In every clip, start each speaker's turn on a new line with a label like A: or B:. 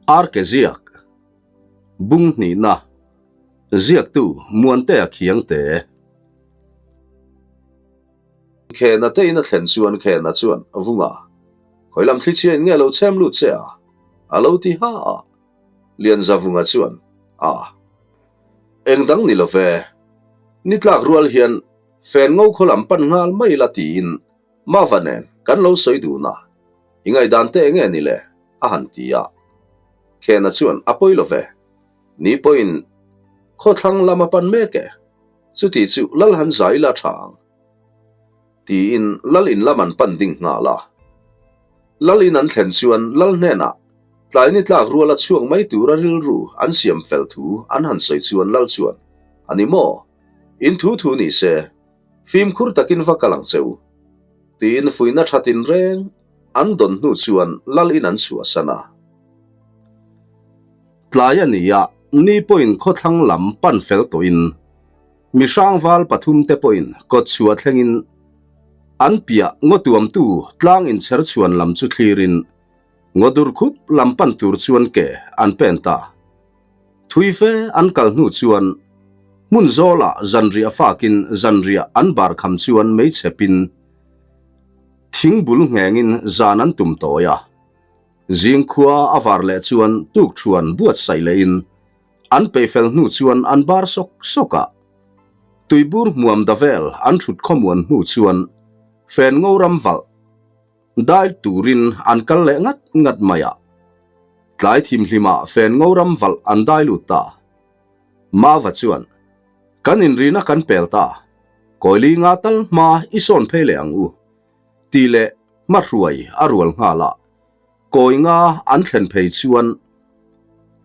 A: Arke ziak, Bung hnihna, Ziaktu Muantea Khiangte. Khena te in a thlen chuan Khena chuan, Vunga, khawi lam thlichhia in nge lo chhem lut che a? A lo ti ha a. Lianza Vunga chuan, A. Eng dang ni lo ve. Ni tlak rual hian fen ngo khaw lam pan nghal mai la tiin Mava nen kan lo sawi dun a. I ngaihdan te enge ni le? a han ti a. Khena chuan a pawi lo ve. Ni pawhin khawthlang lam a pan mek e. Chuti chu lal han zai la tha ang. Tiin lal in lam an pan ding nghal a. Lal in an thlen chuan lal hnenah tlai ni tlak rual a chhuak mai tura rilru an siam fel thu an han sawi chuan lal chuan, A ni maw? In thu thu ni se, fimkhur takin va kal ang che u. Tiin fuihna tha tinreng an dawn hnu chuan lal in an chhuahsan a. Tlai a ni a, ni pawhin khawthlang lam pan fel tawhin mi hrangval pathum te pawhin kawt chhuah thlengin an piah ngawtuamtu tlang inchher chhuan lam chu thlirin ngawdur khup lam pan tur chuan ke an pen ta. Thui fe an kal hnu chuan hmun zawlah zanriah fakin zanriah an bar kham chuan mei chhepin thing bul nghengin zan an tum tawi a. Zingkhua a var leh chuan tukthuan buatsaih lehin an peihfel hnu chuan an bar sawk sawk a. Tuibur hmuam da vel an thut khawmuan hnu chuan fen ngo ram valh Dai turin an kal leh ngat ngat mai a. Tlai thimhlimah fen ngo ram valh an dai lut ta. Mava chuan, Kan inrina kan pel ta. Kawili nga tal hma i sawn phei leh ang u. Tih leh hmahruai a rual nghal a. Kawi nga an thlen phei chuan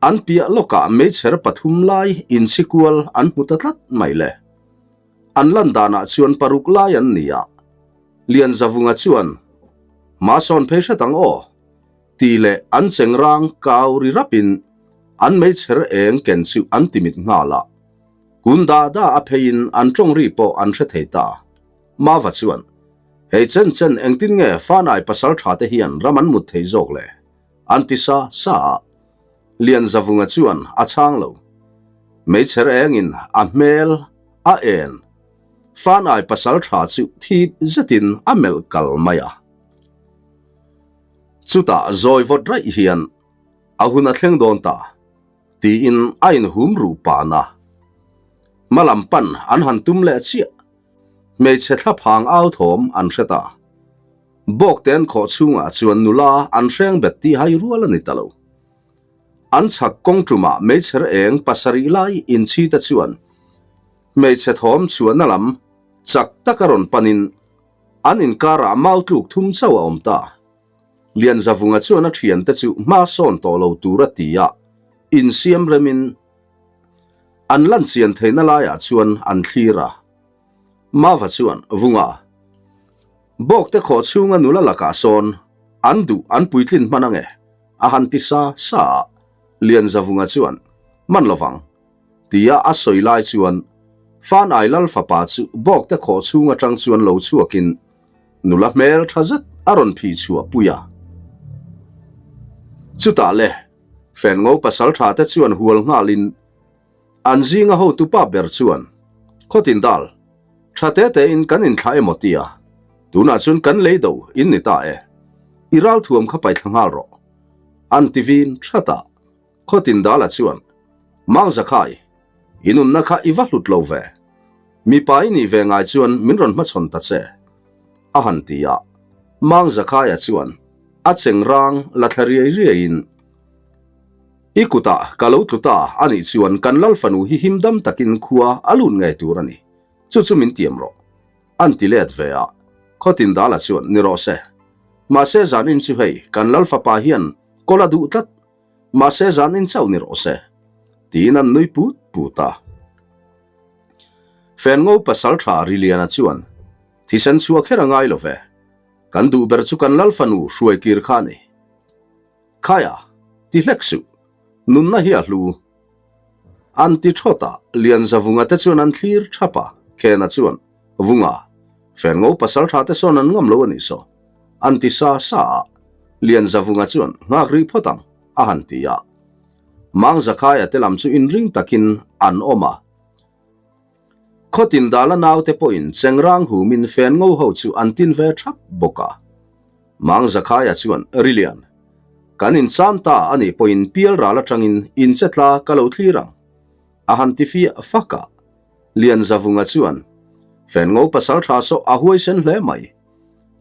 A: an piah lawkah meichher pathum lai inchhikual an hmu ta tlat mai le. An lan danah chuan paruk lai an ni a. Lianzavunga chuan, Hma sawn phei hret ang aw, tih leh an chengrang kau ri rapin an meichher eng ken chu an ti mit nghal a. Kun da da a pheiin an tawng ri pawh an hre thei ta. Mava chuan, Hei chen chen engtin nge Fanai pasal tha te hian ram an mut thei zawk le? an ti sa sa a. Lianzavunga chuan a chhang lo. Meichher engin a hmel a en. Fanai pasal tha chu thip zetin a melh kal mai a. Chutah zawi vawt raih hian a hun a thleng dawn ta tiin a inhum ruh pan a. Hmalam pan an han tum leh chiah. Hmeichhe thlaphang au thawm an hre ta. Bawkte'n khawh chhungah chuan nula an hreng bet tih hai rual a ni ta lo. An chhak kawng tumah meichher eng pasarih lai inchhi te chuan hmeichhe thawm chhuahna lam chak taka rawn panin an inkarah mau tluk thum chauh a awm ta. Lianzavunga chuan a thiante chu hma sawn tawh lo tur a ti a, insiam remin an lan chian theihna laiah chuan an thlir a. Mava chuan, Vunga, Bawkte khawh chhunga nula lakah sawn an duh an puitlin hman ange, a han ti sa sa a. Lianzavunga chuan, Man lovang, tia a sawi lai chuan Fanai Lal fapa chu Bawkte khawh chhung atang chuan lo chhuakin nula hmel tha zet a rawn phih chhuah pui a. Chutah le, Fenngo pasal tha te chuan hual nghalin an zinga hotupa ber chuan, Khawtin dal, tha te tein kan inthlah emaw tia, tunah chuan kan lei do in ni ta e, i ralthuam kha paithla nghal rawh, an ti vin that a. Khawtin dala chuan, Mang Zakhai, i nunna kha i va hlut lo ve. Mipa i nih ve ngai chuan min rawn hmachhawn ta che, a han ti a. Mang Zakhaia chuan a chengrang la thla riai riaiin, I kutah ka lo tlu ta a nih chuan kan Lal fanu hi him dam takin khua a lut ngei tur a ni. Chu chu min tiam rawh. An ti let ve a. Khawtin dala chuan, Ni rawh se. Mahse zanin chu hei kan Lal fapa hian kawl a duh tlat. Mahse zanin chauh ni rawh se. Tiin an nui put put a. Fenngo pasal tha Riliana chuan, Thisen chhuah kher a ngai lo ve. Kan duh ber chu kan Lal fanu hruai kir kha a ni. Khaia, ti hlek suh. Nunna hi a hlu. An ti thawt a, Lianzavunga te chuan an thlir thap a, Khena chuan, Vunga, Fenngo pasal tha te sawn an ngam lo a nih saw. An ti sa sa a, Lianzavunga chuan, Nghak rih phawt ang, a han ti a. Mangzakhaia te lam chu inring takin an awm a. Khawtin dala naute pawhin chengrang humin fen ngo ho chu an tin ve thap bawk a. Mangzakhaia chuan, Rilian, kan inchan ta a nih pawhin pialral atangin inche tla ka lo thlir ang, a han ti fiah fak a. Lianzavunga chuan, Fen ngo pasal tha saw a huaisen hle mai.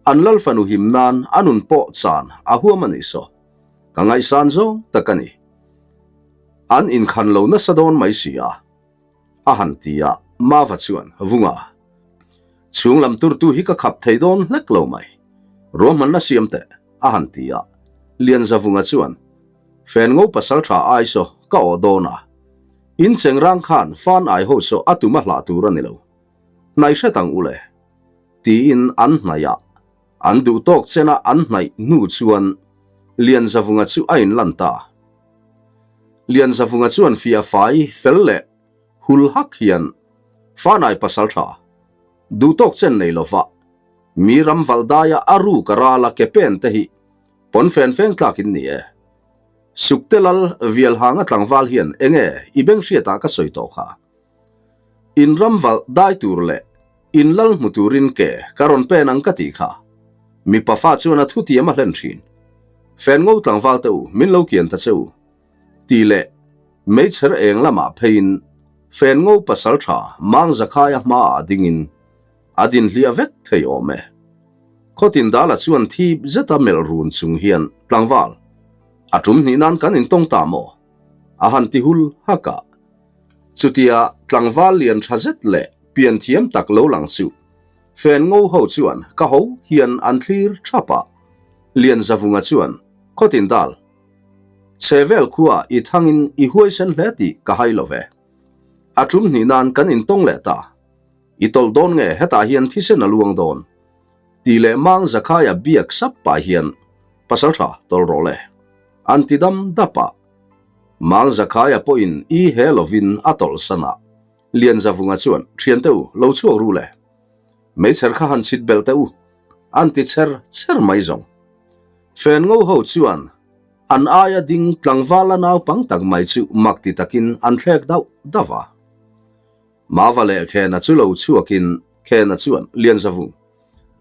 A: An lal fanu him nan a nun pawh chan a huam a nih saw. Ka ngaihsan zawng tak a ni. An inkhan lo nasa dawn mai si a. A han ti a, Mava chuan, Vunga, chhung lam turtu hi ka khap thei dawn hlek lo mai. Ruahmanna siam teh, a han ti a. Lianzavunga chuan, Fen ngo pasal tha ai saw ka awh dawn a. In chengrang khan fan ai ho saw a tum a hlah tur a ni lo. Hnaih hret ang u le. Tiin an hnaih a. An duh tawk chena an hnaih hnu chuan Lianzavunga chu a inlan ta. Lianzavunga chuan fiah fai fel leh hul hak hian Fanai pasal tha duh tawk chen nei lova mi ram valh daia a ruk a rala ke pen te hi pawnfen feng tlak in ni e. Sukte lal Vialhanga tlangval hian enge i beng hriatah ka sawi tawh kha. In ram valh dai tur leh in lal hmu turin ke ka rawn pen ang ka tih kha. Mipa fa chuan a thutiam a hlen thin. Fen ngo tlangval te u, min lo kian ta che u. Tih leh meichher eng lamah pheiin fen ngo pasal tha mang Zakhaia hmaah dingin a din hliah vek thei awm e. Khawtin Dala chuan thip zeta melh run chung hian tlangval a tum hnih nan kan intawng ta maw? A han ti hul hak a. Chutia tlangval lian tha zet leh pian thiam tak lo lang chu Fen ngo ho chuan ka ho hian an thlir thap a. Lianzavunga chuan, Khawtin dal, chhe vel khua i thangin i huaisen hle tih ka hai lo ve. A tum hnih nan kan intawng leh ta. I tawlh dawn nge hetah hian thisen a luang dawn? Tih leh Mang Zakhaia biak sap pah hian, Pasaltha, tawlh rawh le. An ti dam dap a. Mang Zakhaia pawhin i he lovin a tawlh san a. Lianzavunga chuan, Thiante u, lo chhuak ru le. Meichher kha han chhit belh teh u, an ti chher chher mai zawng. Fen ngo ho chuan an aia ding tlangvala naupang tak mai chu mak ti takin an thlek dauh dauh a. Mava leh Khena chu lo chhuakin Khena chuan, Lianzavung,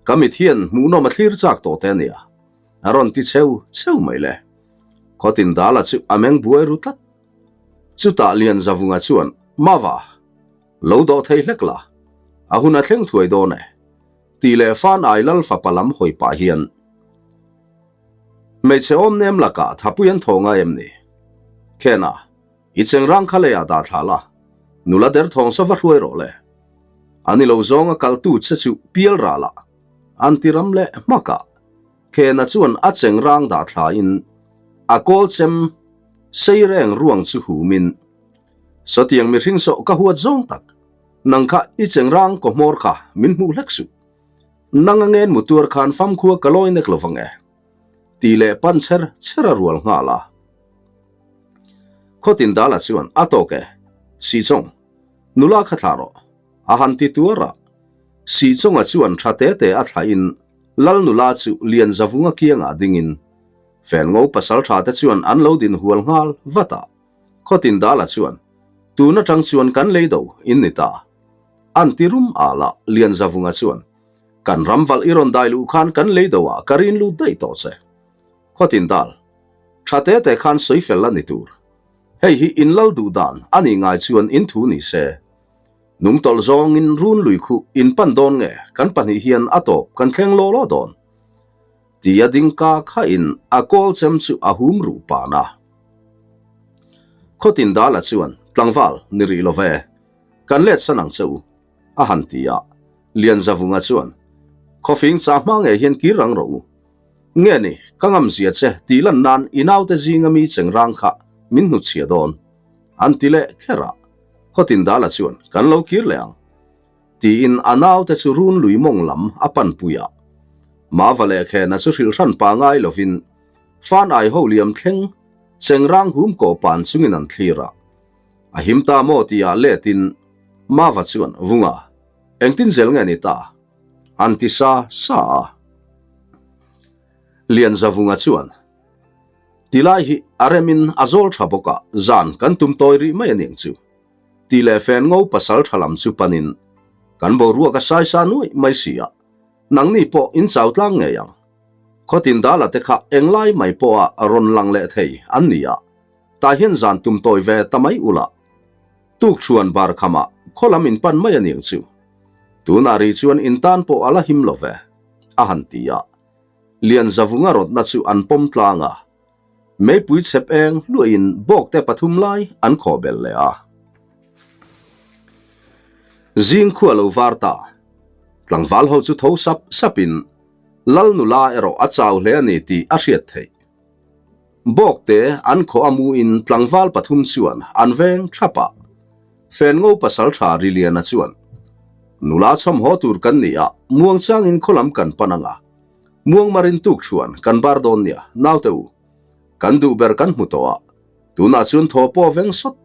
A: ka mit hian hmuhnawm a thlir chak tawh te ania, a rawn ti cheu cheu mai le. Khawtin Dala chu a meng buai ru tlat. Chutah Lianzavunga chuan, Mava, lo dawh thei hlek la, a hun a thleng thuai dawn e, tih leh Fan Ai Lal fapa lam hawi pah hian, Hmeichhe awm nem lakah thapui an thaw ngai em ni? Khena, i chengrang kha leiah dah thla la, nula derthawng sa va hruai rawh le. A ni lo zawnga kaltu che chu pial ralah an ti ram leh hmak a. Khena chuan a chengrang dah thlain a kawl chem sei reng ruang chu humin, Sawtiang mihring sawh ka huat zawng tak, nang kha i chengrang kaw hmawr kha min hmuh hlek suh. Nang a ngen mu tuar khan famkhua ka lawi nek lovang e, tih leh pan cher cher a rual nghal a. Khawtin Dala chuan a tawk e, Sihchawng, nula kha thlah rawh, a han ti tuar a. Sihchawnga chuan tha te te a thlahin Lal nula chu Lianzavunga kiangah dingin Felngo pasal tha te chuan an lo din hual nghal vat a. Khawtin Dala chuan, Tun atang chuan kan lei do in ni ta. An ti rum al a, Lianzavunga chuan, Kan ram valh i rawn dai luh khan kan lei do ah ka rin lut daih tawh che. Khawtin Dal, Tha te te khan sawi fel a ni tur. Hei hi in lal duh dan a nih ngai chuan in thu ni se. Nung tawlh zawngin run lui khuh in pan dawn nge kan pahnih hian a tawp kan thleng law law dawn? Tia ding ka khahin a kawl chem chu a hum ruh pan a. Khawtin Dala chuan, Tlangval, ni rih lo ve. Kan let san ang che u, a han ti a. Lianzavunga chuan, Khawfing chah hma ngei hian kir rang rawh u. Nge ni, ka ngam zia che tih lan nan i naute zinga mi chengrang kha min hnutchhiah dawn, an ti leh kher a. Khawtin Dala chuan, Kan lo kir leh ang. Tiin a naute chu run lui mawng lam a panpui a. Mava leh Khena chu hrilh hran pa ngai lovin Fan ai ho liam thleng chengrang hum kawh pan chungin an thlir a. A him ta maw tihah letin Mava chuan, Vunga, engtin zel nge ni ta? An ti sa sa a. Lianzavunga chuan. Tilai hi a remin a zawl tha bawk a, zan kan tum tawi rih mai a niang chu. Ti leh fen ngo pasal tha lam chu panin kan boruak a saisa nuaih mai si a, nangni pawh in chau tlang ngei ang. Khawtin dala te kha englai mai pawha rawn lang leh thei an ni a, tah hian zan tum tawi ve ta mai ula. Tukṭhuan bar khamah khaw lam in pan mai a niang chu. Tunah ri chuan in tan pawh a la him lo ve, a han ti a. Lianzavunga rawtna chu an pawm tlang a. Meipui chhep eng hluahin bawkte pathum lai an khawh belh leh a. Zing khua lo var ta. Tlangval ho chu tho sap sapin Lal nula erawh a chau hle a ni tih a hriat theih. Bawkte an khawh a muin tlangval pathum chuan an veng thap a. Fenngo pasal tha Riliana chuan, Nula chhawm haw tur kan ni a, muangchangin khaw lam kan pan ang a. Muangmarin tuk chuan kan bar dawn nia, naute u. Kan duh ber kan hmu tawh a, tunah chuan thaw pawh veng sawt.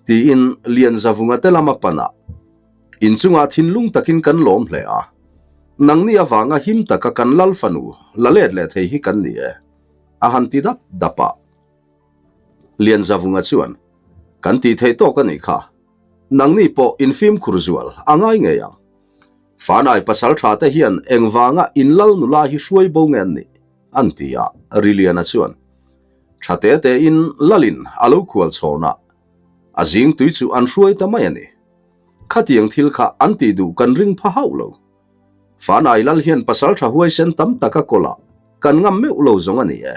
A: Tiin Lianzavunga te lam a pan a. Inchungah thinlung takin kan lawm hle a, nangni avanga him taka kan lal fanu la let leh thei hi kan ni e, a han ti dap dap a. Lianzavunga chuan, Kan tih theih tawk a nih kha, nangni pawh infimkhur zual a ngai ngei ang. Fanai pasal tha te hian engvanga in lal nula hi hruai bo nge an nih? an ti a, Riliana chuan, Tha te tein lalin a lo khual chhawn a, a zing tui chu an hruai ta mai a ni. Khatiang thil kha an tih duh kan ring pha hauh lo. Fanai lal hian pasal tha huaisen tam tak a kawl a, kan ngam meuh lo zawng a ni e.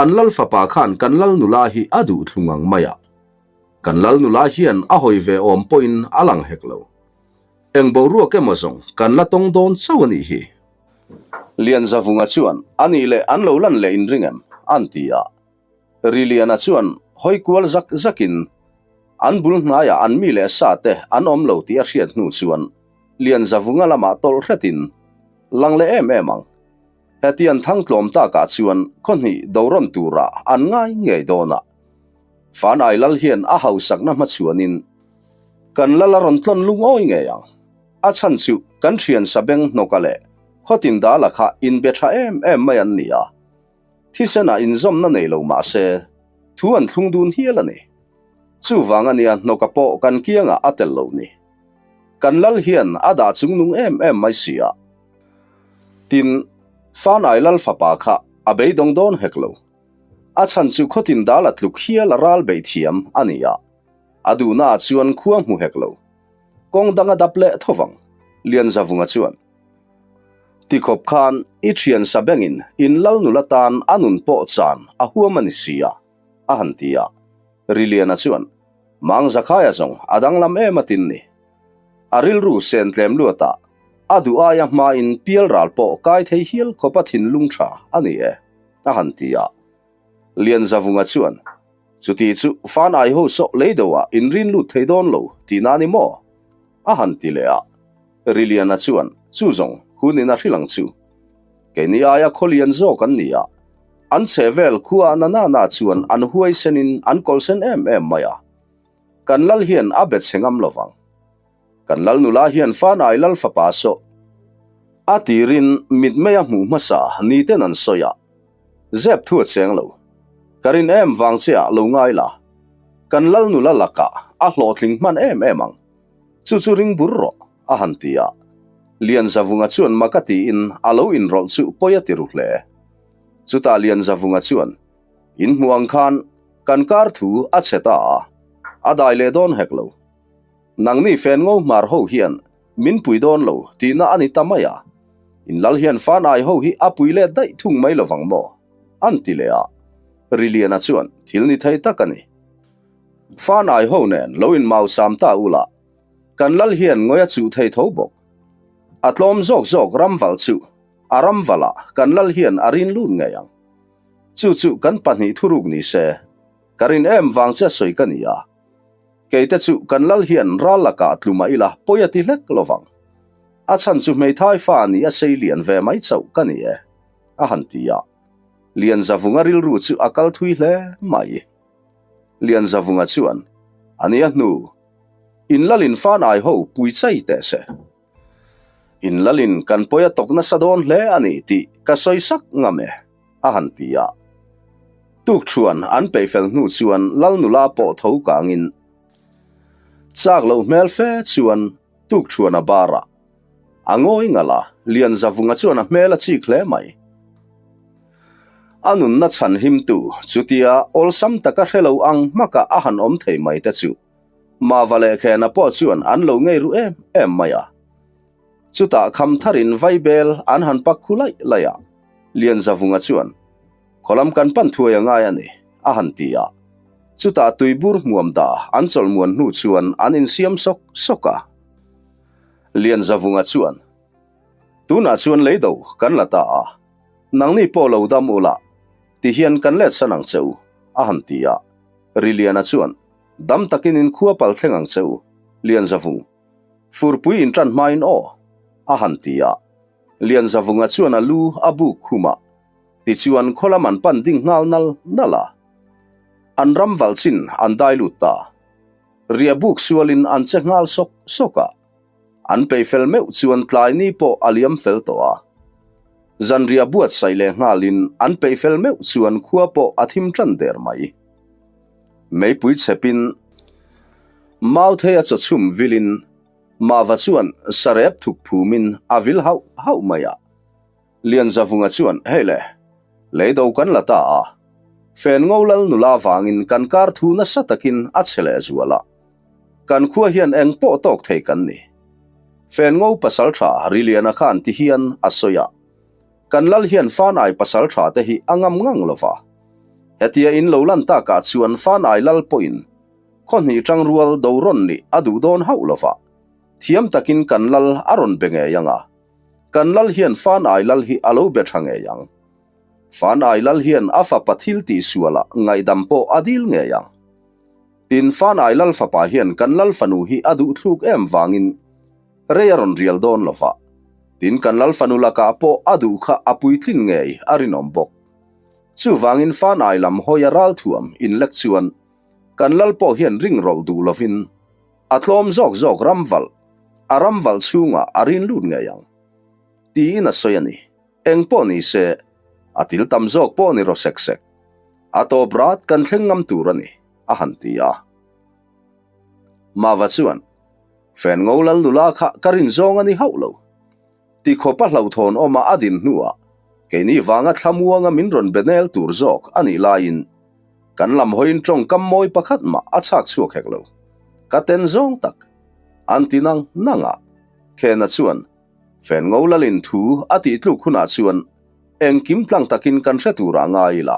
A: An lal fapa khan kan lal nula hi a duh thlung ang mai a, kan lal nula hian a hawi ve awm pawhin a lang hek lo. Eng boruak emaw zawng kan la tawng dawn chauh a nih hi. Lianzavunga chuan, A nih leh an lo lan leh inring em? an ti a. Riliana chuan hawi kual zak zakin an bul hnaiah an mi leh sa te an awm lo tih a hriat hnu chuan Lianzavunga lamah tawlh hretin, Lang leh em em ang. Heti an thang tlawm takah chuan khaw hnih do rawn turah an ngai ngei dawn a. Fanai lal hian a hausakna hmachhuanin kan lal a rawn tlawn lungawi ngei ang. A chhan chu kan thian Sabeng hnawka leh Khawtin Dala kha inbe tha em em mai an ni a. Thisenah inzawmna nei lo mah se, thu an thlung dun hial a ni. Chuvang a nia hnawka pawh kan kiangah a tel lo ni. Kan lal hian a dah chungnung em em mai si a. Tin, Fanai lal fapa kha a beidawng dawn hek lo. A chhan chu khawtin dal a tluk hial a ral beih thiam a ni a. A duhnaah chuan khua hmu hek lo. Kawng dang a dap leh tho vang, Lianzavunga chuan. Tikhawp khan i thian sa bengin in lal nula tan a nun pawh chan a huam a ni si a, a han ti a. Riliana chuan, Mang Zakhaia zawng a danglam em a tin ni. A rilru sen tlem luatah a duh aia hmain pial ral pawh kai thei hial khawp a thinlung tha a ni e, a han ti a. Lianzavunga chuan, Chuti chu Fanai ho sawh lei deuhah inrin lut thei dawn lo tihna a ni maw? A han ti leh a, Riliana chuan chu zawng hunin a hrilh ang chu. Keini aia khawlian zawk an ni a, an chhe vel khua na na na chuan an huaisenin an kawlhsen em em mai a. Kan lal hian a be chhe ngam lovang. Kan lal nula hian Fanai lal fapa saw a tirin mitmei a hmuh hmasa ni ten an sawi a, zep thu a cheng lo. Ka rin em vang che ah lo ngai la, kan lal nula lakah a hlawhtling hman em em ang. Chu chu ring bur rawh, a han ti a. Lianzavunga chuan mak a tiin a lo inrawlh chu pawi a ti ru hle. Chutah Lianzavunga chuan, In hmuh ang khan kan kar thu a chhe ta a, a dai leh dawn hek lo. Nangni fen ngo hmar ho hian min pui dawn lo tihna a ni ta mai a, in lal hian fanai ho hi a pui let daih thung mai lovang maw? an ti leh a. Riliana chuan thil ni thei tak a ni. Fanai ho nen lo in mau sam ta ula, kan lal hian ngawi a chuh thei tho bawk. A tlawm zawk zawk ramval chu a ramvalah kan lal hian a rin lut ngei ang. Chu chu kan pahnih thuruk ni se, ka rin em vang che a sawi ka ni a. Keite chu kan lal hian ral lakah tlu mah ila pawi a ti hlek lovang. A chhan chu hmeithai fa ni a sei lian ve mai chauh ka ni e, a han ti a. Lianzavunga rilru chu a kal thui hle mai. Lianzavunga chuan, A nia hnu, in lalin fanai ho pui chai teh se. In lalin kan pawi a tawk nasa dawn hle a ni tih ka sawi sak ngam e, a han ti a. Tukṭhuan an peih fel hnu chuan Lal nula pawh tho kangin chak loh hmel fe chuan tukṭhuan a bar a. A ngawi ngalh a, Lianzavunga chuan a hmel a chik hle mai. A nunna chhan himtu chutia awlsam taka hre lo ang hmaka a han awm thei mai te chu Mava leh Khena pawh chuan an lo ngei ru em em mai a. Chutah kham tharin vaibel an han pak khu laih laih a, Lianzavunga chuan, Khawlam kan pan thuai a ngai a ni, a han ti a. Chutah tuibur hmuam dah an chawlh muan hnu chuan an insiam sawk sawk a. Lianzavunga chuan, Tunah chuan leido kan la ta a, nangni pawh lo dam ula, tihian kan let san ang che u, a han ti a. Riliana chuan, Dam takin in khua pal thleng ang che u, Lianzavung. Furpui in tan hmain aw, a han ti a. Lianzavunga chuan a lu a buk khum a, tichuan khaw lam an pan ding nghal nal nal a. An ram valh chin an dai lut ta. Riah buk sualin an che nghal sawk sawk a. An peih fel meuh chuan tlai ni pawh a liam fel tawh a. Zanriah buatsaih leh nghalin an peih fel meuh chuan khua pawh a thim tan der mai. Meipui chhepin Mauthei a chawchhum vilin Mava chuan sarep thuk phumin a vil hauh hauh mai a. Lianzavunga chuan, Hei le, lei do kan la ta a, Fen ngo lal nula vangin kan kar thu nasa takin a chhe leh zual a. Kan khua hian eng pawh tawk thei kan ni. Fen ngo pasal tha Riliana khan ti hian a sawi a. Kan lal hian Fanai pasal tha te hi a ngam ngang lo va. Hetia in lo lan takah chuan Fanai lal pawhin khaw hnih tang rual do rawn nih a duh dawn hauh lo va. Thiam takin kan lal a rawn be ngei ang a. Kan lal hian Fanai lal hi a lo be tha ngei ang. Fanai lal hian a fapa thil tih sualah ngaihdam pawh a dil ngei ang. Tin, Fanai lal fapa hian kan lal fanu hi a duh thluk em vangin rei a rawn rial dawn lo va. Tin, kan lal fanu lakah pawh a duh kha a puitlin ngei a rinawm bawk. Chuvangin Fanai lam hawi a ral thuam inlek chuan kan lal pawh hian ring rawlh duh lovin a tlawm zawk zawk ram valh a ram valh chhungah a rin lut ngei ang tiin a sawi a ni. Eng pawh ni se, a til tam zawk pawh ni rawh sek sek. A tawp rat kan thleng ngam tur a ni, a han ti a. Mava chuan, Fen ngo lal nula kha ka rin zawng a ni hauh lo. Ti khawpa hlauhthawn awma a din hnuah keini vanga thlamuanga min rawn be nel tur zawk a nih laiin kan lam hawiin tawngkam mawi pakhat mah a chhak chhuak hek lo. Ka ten zawng tak, an ti nang nang a. Khena chuan, Fen ngo lalin thu a tih tluk hunah chuan Engkim tlang takin kan hre turah ngai ila,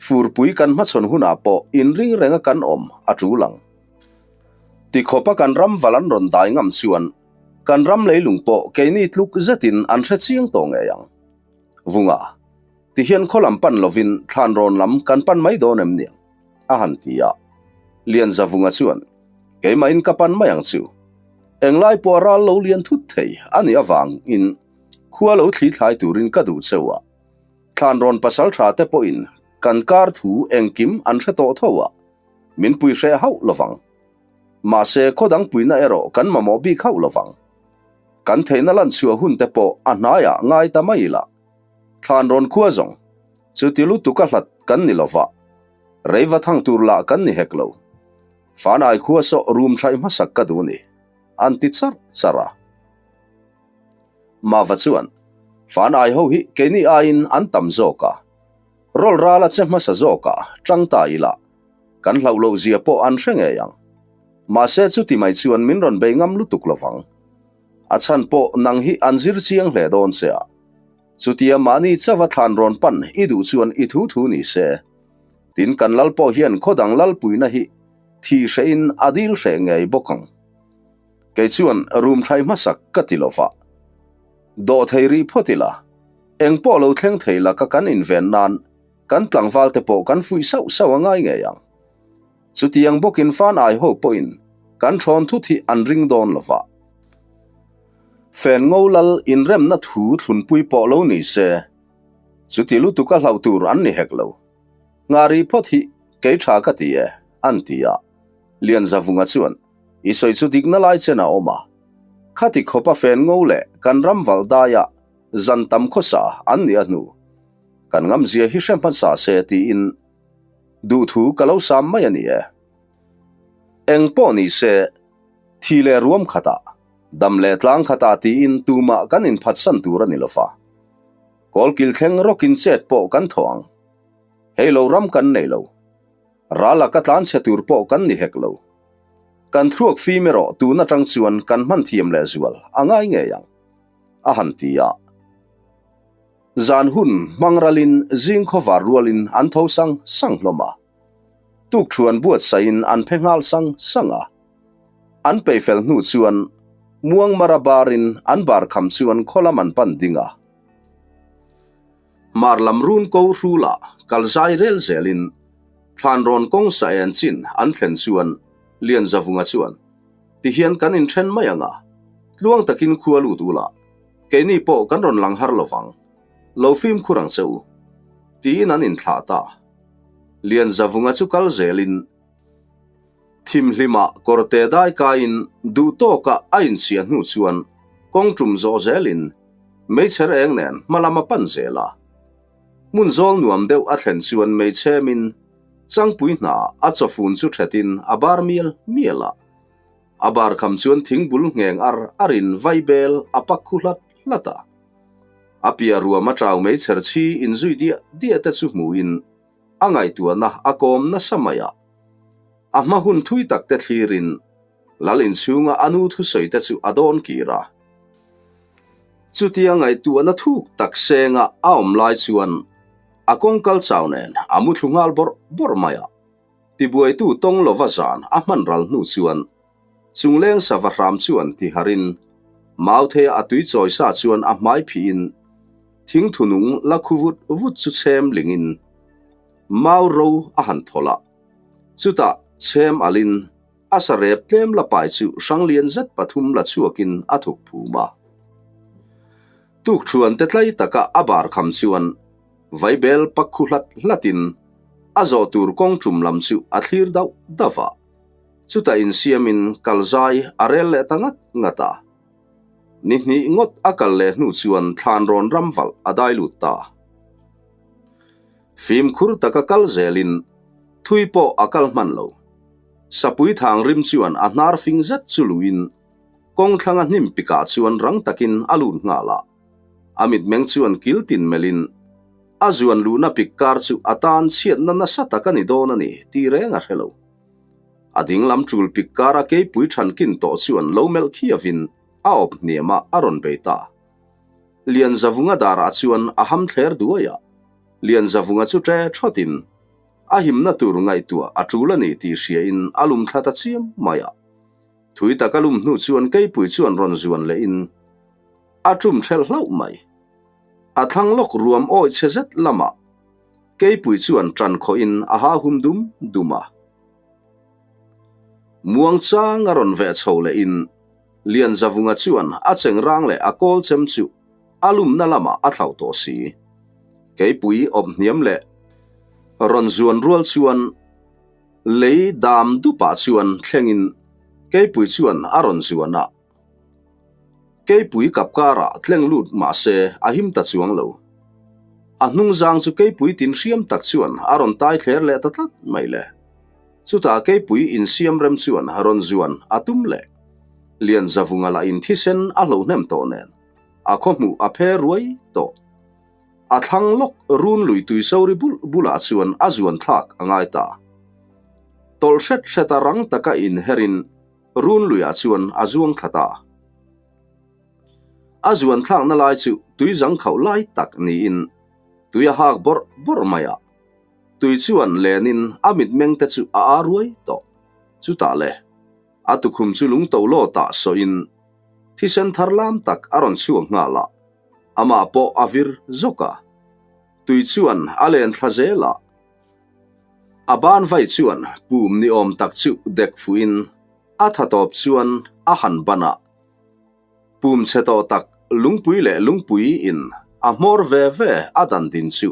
A: furpui kan hmachhawn hunah pawh inring renga kan awm a tul ang. Tikhawpa kan ram val an rawn dai ngam chuan kan ram leilung pawh keini tluk zetin an hre chiang tawh ngei ang. Vunga, tihian khaw lam pan lovin thlan rawn lam kan pan mai dawn em niang? a han ti a. Lianza Vunga chuan, Keimahin ka pan mai ang chu. Englai pawh a ral lo lian thut thei a nih avangin Khua lo thli thlai turin ka duh cheu a, Thlanrawn pasal tha te pawhin kan kar thu engkim an hre tawh tho a, min pui hreh hauh lovang. Mahse khaw dang puina erawh kan mamawh bik hauh lovang. Kan theihna lan chhuah hun te pawh a hnaiah ngai ta mai ila. Thlanrawn khua zawng chuti lutuk a hlat kan ni lova, reiva thang tur lah kan ni hek lo. Fanai khua saw rum thaih hmasak ka duh ni, an ti charh charh a. Mava chuan, Fan ai ho hi keini aiin an tam zawk a, rawl ral a che hmasa zawk a, tang ta ila, kan hlauh loh zia pawh an hre ngei ang. Mahse chuti mai chuan min rawn bei ngam lutuk lovang. A chhan pawh nang hi an zir chiang hle dawn che a. Chutia mahni chauha thlan rawn pan i duh chuan i thu thu ni se. Tin kan lal pawh hian khaw dang lalpuina hi thi hrehin a dil hreh ngei bawk ang. Kei chuan room thlai hmasak ka ti lo va. Dawh thei rih phawt ila, eng pawh lo thleng thei laka kan inven nan kan tlangval te pawh kan fuih sauh sauh a ngai ngei ang. Chutiang bawkin fan ai ho pawhin kan thawn thut hi an ring dawn lo va. Fen ngo lal inremna thu thlunpui pawh lo ni se, chuti lutuka hlauh tur an ni hek lo. Nghah rih phawt hi kei tha ka ti e, an ti a. Lianzavunga chuan I sawi chu dikna lai chen a awm a. Khati khawpa fen ngo leh kan ram valh daia zan tam khawsa an nih a hnu. Kan ngamzia hi hre hmasa se tiin Duhthu ka lo sam mai a ni e. Eng pawh ni se, thi leh ruam khatah, dam leh tlang khatah tiin tumah kan inphatsan tur a ni lo va. Kawlkil thleng rawkin chet pawh kan thaw ang. Hei lo ram kan nei lo. Ral a ka tlan chhe tur pawh kan ni hek lo. Kan thluak fim erawh tun atang chuan kan hman thiam leh zual a ngai ngei ang, a han ti a. Zan hun hmang ralin zing khawvar rualin an tho sang sang hlawm a. Tukthuan buatsaihin an phe nghal sang sang a. An peihfel hnu chuan Muangmara barin an bar kham chuan khaw lam an pan ding a. Hmar lam run ko hrulah kal zai rel zelin thlan rawn kawng sa en chin an thlen chuan Lianzavunga chuan, Tihian kan inthen mai ang a, tluang takin khua lut ula, keini pawh kan rawn lang har lovang, lo fimkhur ang che u, tiin an inthlah ta. Lianzavunga chu kal zelin Thimhlimah kawrte dai kaiin duh tawka a inchhiah hnu chuan kawng tum zawh zelin meichher eng nen hma lam a pan zel a. Hmun zawl nuam deuh a thlen chuan meichhemin changpui hna a chawfun chu thetin a bar mial mial a. A bar kham chuan thingbul ngheng ar arin vaibel a pak khu hlat hlat a. A piah ruam a chau meichher chhi inzui diah diah te chu hmuhin a ngaihtuahna a kawm nasa mai a. A hma hun thui tak te thlirin Lal inchhunga a nu thusawi te chu a dawn kir a. Chutia ngaihtuahna thuk tak senga a awm lai chuan a kawngkal chau nen a mu thlu nghal bawrh bawrh mai a. Tibuaitu tawng lova zan a hman ral hnu chuan Chungleng sava hram chuan ti harin Mautheia a tui chawi sa chuan a hmai phihin thingthu nung la khu vut vut chu chhem lingin mau ro a han thawlh a. Chutah chhem alin a sarep tlem la pai chu hranglian zet pathum la chhuakin a thuk phum a. Tukṭhuan te tlai taka a bar kham chuan vaibel pak khu hlat hlatin a zawh tur kawng ṭum lam chu a thlir dauh dauh a. Chutah insiamin kal zai a rel leh ta ngat ngat a. Ni hnih ngawt a kal leh hnu chuan thlan rawn ram valh a dai lut ta. Fimkhur taka kal zelin thui pawh a kal hman lo. Sapui thang rim chuan a hnar fing zet chu luin kawng thlanga hnim pikah chuan rang takin a lut nghal a. A mitmeng chuan kil tin melhin a zuan luhna pik kar chu a tan chhiatna nasa tak a ni dawn a ni tih reng a hre lo. A dinglam tul pik kara keipui thankin tawh chuan lo melh khiavin a awp hniam a a rawn bei ta. Lianzavunga darah chuan a ham thler duai a, Lianzavunga chu ṭe ṭhawtin a himna tur ngaihtuah a ṭul a ni tih hriain a lum thla ta chiam mai a. Thui tak a lum hnu chuan keipui chuan rawn zuan lehin a ṭum ṭhelh hlauh mai. A thlang lawk ruam awih chhe zet lamah keipui chuan ṭan khawhin a ha hum dum dum a. Muangchang a rawn veh chho lehin Lianzavunga chuan a chengrang leh a kawl chem chu a lumna lamah a thlauh tawh si. Keipui awp hniam leh rawn zuan rual chuan lei dam dupah chuan thlengin keipui chuan a rawn zuan a. Keipui kap karah tleng lut mah se a him ta chuang lo. A hnungzang chu keipui tin hriam tak chuan a rawn tai thler leh ta tlat mai le. Chutah keipui insiam rem chuan rawn zuan a tum leh. Lianzavunga lah in thisen a hlo hnem tawh nen a khaw hmuh a phe ruai tawh. A thlang lawk run lui tui sori bul bulah chuan a zuan thlak a ngai ta. Tawlh hret hreta rang taka inherin Run luiah chuan a zuang thla ta. A zuan thlakna lai chu tui zang khauh lai tak niin tui a hak bawrh bawrh mai a. Tui chuan lenin a mitmeng te chu a aa ruai tawh. Chutah le, a tukhum chu lung to lawtah sawhin thisen thar lam tak a rawn chhuak nghal a, amah pawh a vir zawk a. Tui chuan a len thla zel a. A ban vai chuan pum ni awm tak chu dek fuhin a tha tawp chuan a han ban a. Pum chhe tawh tak lungpui leh lungpui in a hmawr ve ve a dan din chu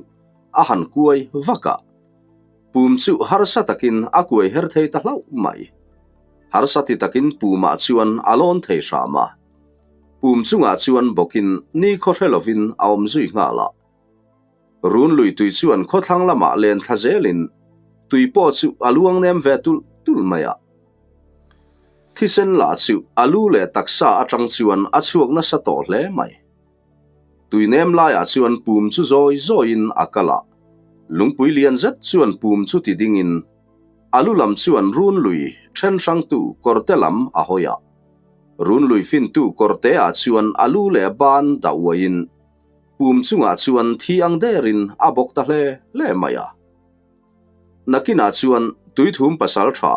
A: a han kuai vak a. Pum chu harsa takin a kuai her thei ta hlauh mai. Harsa ti takin pumah chuan a lawn thei hram a. Pum chungah chuan bawkin nikhaw hre lovin a awm zui nghal a. Run lui tui chuan khawthlang lamah len thla zelin Tui pawh chu a luang nem ve tulh tulh mai a. Thisen lah chu a lu leh taksa atang chuan a chhuak nasa tawh hle mai. Tui nem laiah chuan pum chu zawi zawiin a kal a, lungpui lian zet chuan pum chu ti dingin a lu lam chuan run lui then hrangtu kawrte lam a hawi a. Run lui fintu kawrteah chuan a lu leh ban dah uaiin pum chungah chuan thi ang derin a bawk ta hle hle mai a. Nakinah chuan tuithum pasal tha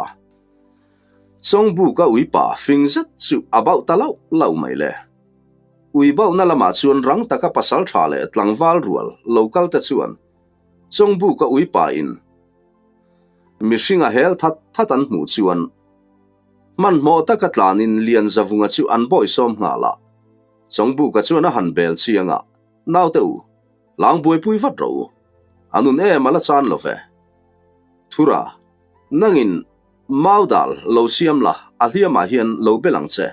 A: Chawngbuka uipa fing zet chu a bauh ta lauh lauh mai le. Ui bauhna lamah chuan rang taka pasal tha leh tlangval rual lo kal te chuan Chawngbuka uipa in mihring a hel that that an hmuh chuan hmanhmawh taka tlanin Lianzavunga chu an bawisawm nghal a. Chawngbuka chuan a han bel chiang a, Naute u, hlang buaipui vat rawh u. A nun em a la chan lo ve. Thura, nangin mau dal lo siam la, a hliamah hian lo bel ang che.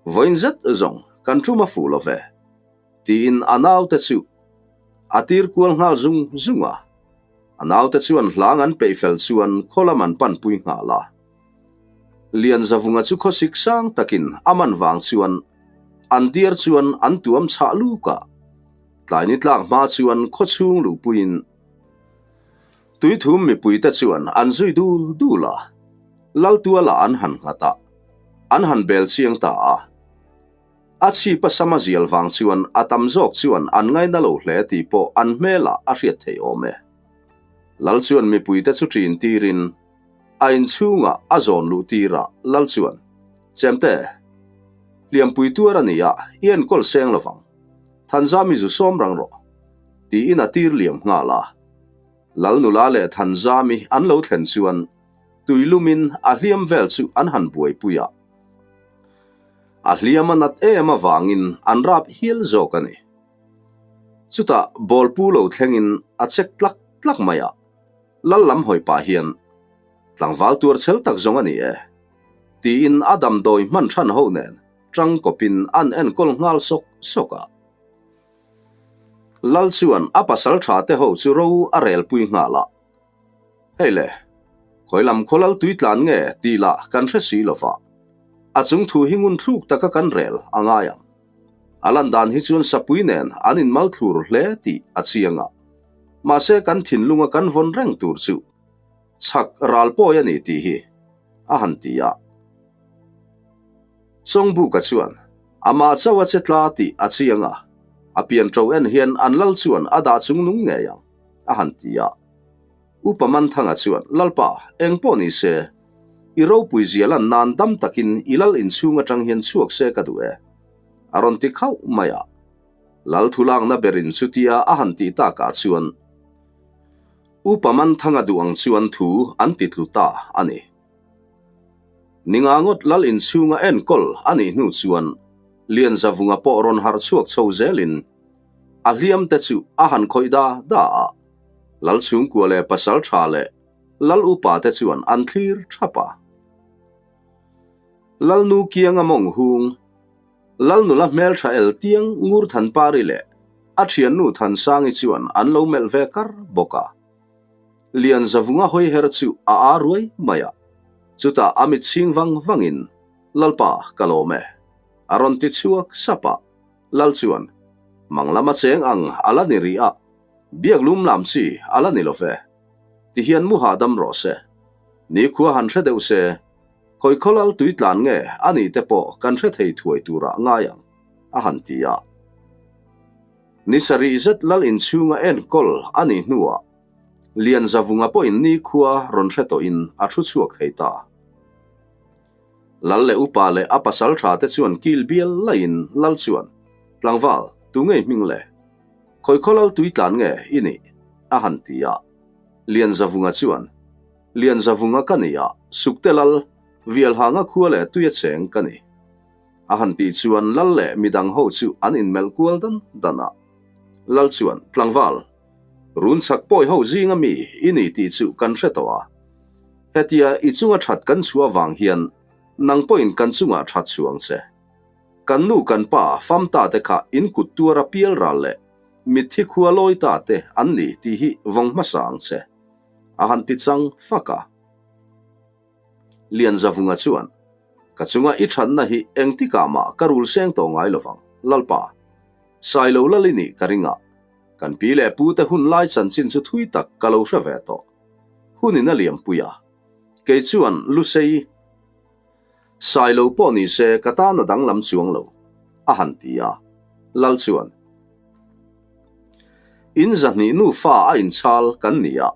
A: Vawiin zet zawng kan tum a fuh lo ve, tiin a naute chu a tir kual nghal zung zung a. A naute chuan hlang an peih fel chuan khaw lam an panpui nghal a. Lianzavunga chu khawsik sang takin a man vang chuan an diar chuan an tuam chhah luk a. Tlaini tlak hma chuan khaw chhung luhpuiin Tuithum mipuite chuan an zui dul dul a, Laltuala an han nghat a, an han bel chiang ta a. A chhip a sam a zial vang chuan a tam zawk chuan an ngaina lo hle tih pawh an hmelah a hriat theih awm e. Lal chuan mipuite chu ṭin tirin a inchhungah a zawn luh tirah Lal chuan, Chemte, hliampui tuar a ni a, i enkawl seng lovang. Thanzami zu sawm rang rawh, tiin a tir liam nghal a. Lal nula leh Thanzami an lo thlen chuan tuilumin a hliam vel chu an han buaipui a. A hliam a nat em avangin an rap hial zawk a ni. Chutah bawlpu lo thlengin a chek tlak tlak mai a. Lal lam hawi pah hian, Tlangval tuar chhel tak zawng a ni e, tiin a damdawi hman than ho nen tang kawpin an enkawl nghal sawk sawk a. Lal chuan a pasal tha te ho chu ro a rel pui nghal a. Hei le, khawi lam khaw lal tui tlan nge tih lah kan hre si lo va, a chung thu hi ngun thluk taka kan rel a ngai ang. A lan dan hi chuan sapui nen an inmal thlur hle tih a chiang a. Mahse kan thinlunga kan vawn reng tur chu chhak ral pawi a ni tih hi a han ti a. Chawngbuka chuan amah chauh a che tla tih a chiang a, a pian ṭo en hian an lal chuan a dah chung nung ngei ang a han ti a. Upa Manthanga chuan Lalpa eng pawh ni se, i ropui zia lan nan dam takin i lal inchhung aṭang hian chhuak se ka duh e a rawn ti khauh mai a. Lal thulakna berin chutia a han tih takah chuan Upa Manthanga duh ang chuan thu an ti tlu ta a ni. Ninga ngawt Lal inchhunga enkawl a nih hnu chuan Lianzavunga pawh rawn harh chhuak chho zelin a hliam te chu a han khawih da da a, Lal chhungkua leh pasal tha leh Lal upa te chuan an thlir thap a. Lalnu kianga mawng hung. Lal nula hmeltha el tiang Ngur Thanpari leh a thiannu Thansangi chuan an lo melh ve kar bawk a. Lianzavunga hawi her chu a aa ruai mai a, chutah a mit chhing vang vangin, Lalpa, ka lawm e, a rawn ti chhuak sap a. Lal chuan, Mang lama cheng ang a la ni rih a, biak lum lam chi a la ni lo ve. Tihian mu hahdam rawh se. Nikhua han hre deuh se, Khawi khawlal tui tlan nge a nih te pawh kan hre thei thuai turah ngai ang, a han ti a. Ni sarih zet lal inchhunga enkawl a nih hnuah Lianzavunga pawhin nikhua rawn hre tawhin a thu chhuak thei ta. Lal leh upa leh a pasal tha te chuan kil bial laiin lal chuan, Tlangval, tu ngei hming le? Khawi khawlal tui tlan nge i nih? a han ti a. Lianzavunga chuan, Lianzavunga ka ni a, Sukte lal, Vialhanga khua leh tuia cheng ka ni. A han tih chuan lal leh midang ho chu an inmelh kual dan dan a. Lal chuan, Tlangval, run chak pawi ho zinga mi i ni tih chu kan hre tawh a. Hetia i chunga that kan chhuah vang hian nang pawhin kan chungah that chhuang che. Kan nu kan pa famta te kha in kut tuara pial ral leh mitthi khua lawi ta te an ni tih hi vawng hmasa ang che. A han ti chang fak a. Lianzavunga chuan, Ka chunga i thatna hi engtikah mah ka rul seng tawh ngai lovang, Lalpa. Sailo lal i nih ka ring a, kan pi leh pute hun lai chanchin chu thui tak ka lo hre ve tawh. Hunin a liampui a, kei chuan Lusei Sailo pawh ni se ka tan a danglam chuang lo, a han ti a. Lal chuan, In zahnih nufa a inchhal kan ni a,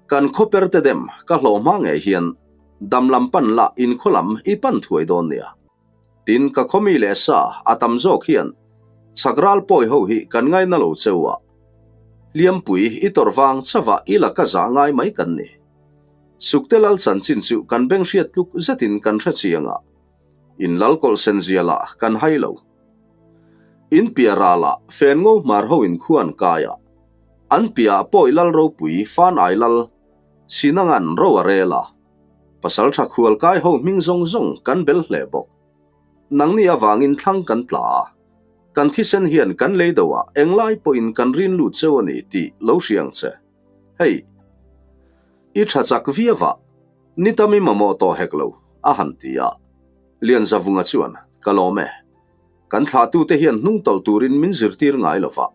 A: Kan khawper te dem ka hlawh hma ngei hian dam lam pan la in khaw lam i pan thuai dawn nia. Tin ka khaw mi leh sa a tam zawk hian chhak ral pawi ho hi kan ngaina lo cheu a. Hliampui i tawrh vang chauh i la ka zah ngai mai kan ni. Sukte lal chanchin chu kan beng hriat tluk zetin kan hre chiang a. In lal kawlh sen zia lah kan hai lo. In piah ralah fen ngo hmar ho in khuan kai a. An piahah pawi lal ropui fan ai lal Sinangan ro a rel a, pasal tha khual kai ho hming zawng zawng kan bel hle bawk. Nangni avangin thlang kan tla a, kan thisen hian kan lei do ah englai pawhin kan rin lut cheu a ni tih lo hria ang che. Hei, i tha chak viau a, ni tam i mamawh tawh hek lo, a han ti a. Lianzavunga chuan, Ka lawm e. Kan thlahtute hian hnung tawlh turin min zirtir ngai lo va.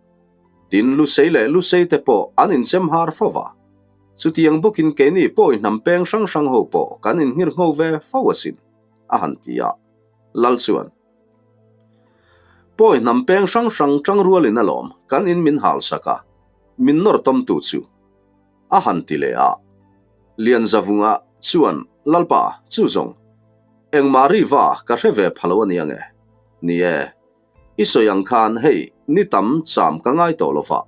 A: Tin, Lusei leh Lusei te pawh an inchem har fo va. Chutiang bawkin keini pawi hnam peng hrang hrang ho pawh kan inngir ngho ve fo asin, a han ti a. Lal chuan, Pawi hnam peng hrang hrang tangrualin alawm kan in min hal sak a, min nawr tawmtu chu, a han ti leh a. Lianzavunga chuan, Lalpa, chu zawng, engmah riva ka hre ve pha lo a ni ange? Ni e. I sawi ang khan hei ni tam cham ka ngai tawh lo va,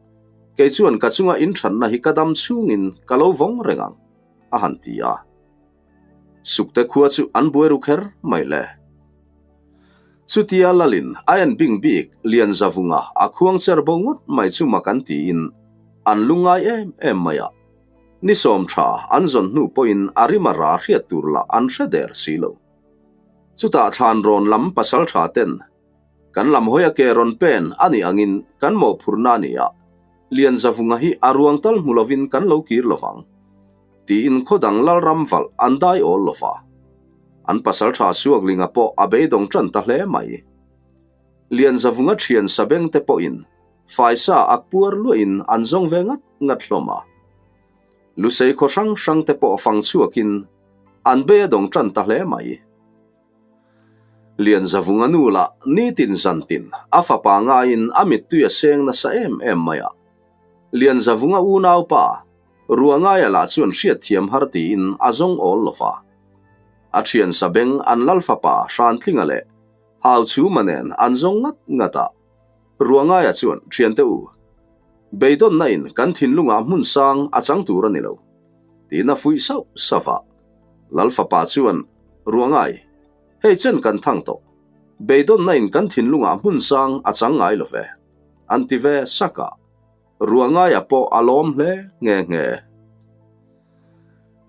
A: kei chuan ka chunga inthanna hi ka dam chhungin ka lo vawng reng ang, a han ti a. Sukte khua chu an buai ru kher mai le. Chutia Lalin a en bing bik Lianzavunga a khuang cher bo ngawt mai chu mak an tiin an lungngai em em mai a. Ni sawm tha an zawn hnu pawhin a rima ra hriat tur lah an hre der si lo. Chutah thlan rawn lam pasal tha ten kan lam hawi a ke rawn pen a nih angin kan mawhphurhna a ni a, Lianzavunga hi a ruang tal hmu lovin kan lo kir lovang tiin khaw dang Lalram valh an dai awl lo va. An pasal tha Suaklinga pawh a beidawng tan ta hle mai. Lianzavunga thian sabeng te pawhin faisa ak puar luahin an zawng ve ngat ngat hlawm a. Lusei khaw hrang hrang te pawh fang chhuakin an bei a dawng tan ta hle mai. Lianzavunga nu lah nitin zantin a fapa ngaiin a mittui a seng nasa em em mai a. Lianzavunga unaupa Ruangaia lah chuan hriatthiam har tiin a zawng awl lo va. A thian Sabeng an lal fapa Hrantlinga leh Hauchhuma nen an zawng ngat ngat a. Ruangaia chuan thiante u, beidawnna in kan thinlungah hmun sang a chang tur a ni lo, tiin a fuih sauh sauh a. Lal fapa chuan, Ruangai, hei chen kan thang tawh, beidawnna in kan thinlungah hmun sang a chang ngai lo ve, an ti ve sak a. Ruangaia pawh a lawm hle nghe nghe.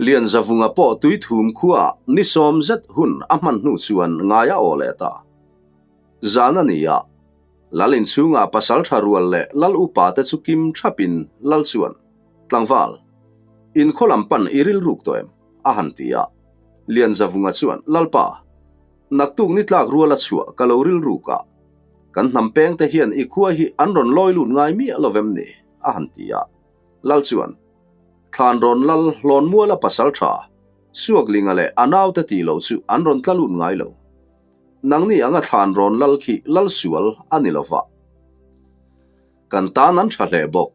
A: Lianzavunga pawh tuithum khuaah ni sawm zet hun a hman hnu chuan ngai a aw leh ta. Zan a ni a, Lal inchhungah pasal tha rual leh Lal upa te chu kim thapin Lal chuan, Tlangval, in khaw lam pan i rilruk tawh em? a han ti a. Lianzavunga chuan, Lalpa, naktuk ni tlak ruala chhuah ka lo rilruk a, kan hnam peng te hian i khua hi an rawn lawi lut ngai miah lo vem ni? a han ti a. Lal chuan, Thlan rawn lal Hlawnmuala pasal tha, Suaklinga leh a naute tih loh chu an rawn tla lut ngai lo. Nangni anga thlan rawn lal khi lal sual a ni lo va. Kan tan an tha hle bawk.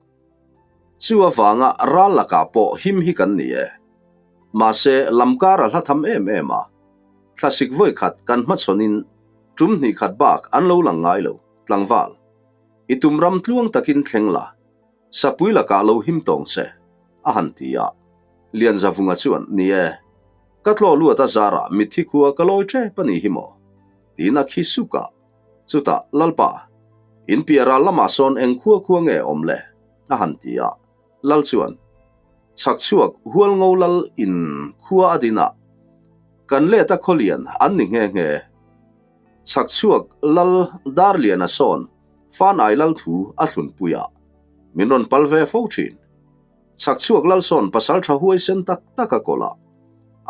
A: Chu avanga ral lakah pawh him hi kan ni e. Mahse, lamkar a hla tham em em a. Thlasik vawi khat kan hmachhawnin tum hnih khat bak an lo lang ngai lo, tlangval. I tum ram tluang takin thleng la, sapui lakah lo him tawng che, a han ti a. Lianzavunga chuan, Ni e, ka tlaw luat a zarah mitthi khua ka lawi tep a nih hi maw? tiin a khi suk a. Chutah, Lalpa, in piah ral lamah sawn eng khua khua nge awm le? a han ti a. Lal chuan, Chhak chhuak Hualngo lal in khua a din a, kan let a khawlian an ni nghe nghe. Chhak chhuak lal Darliana sawn Fanai lal thu a thlunpui a, min rawn pal ve fo thin. Chhakchhuak Lalsawn pasalṭha huaisen tak tak a kawlh a,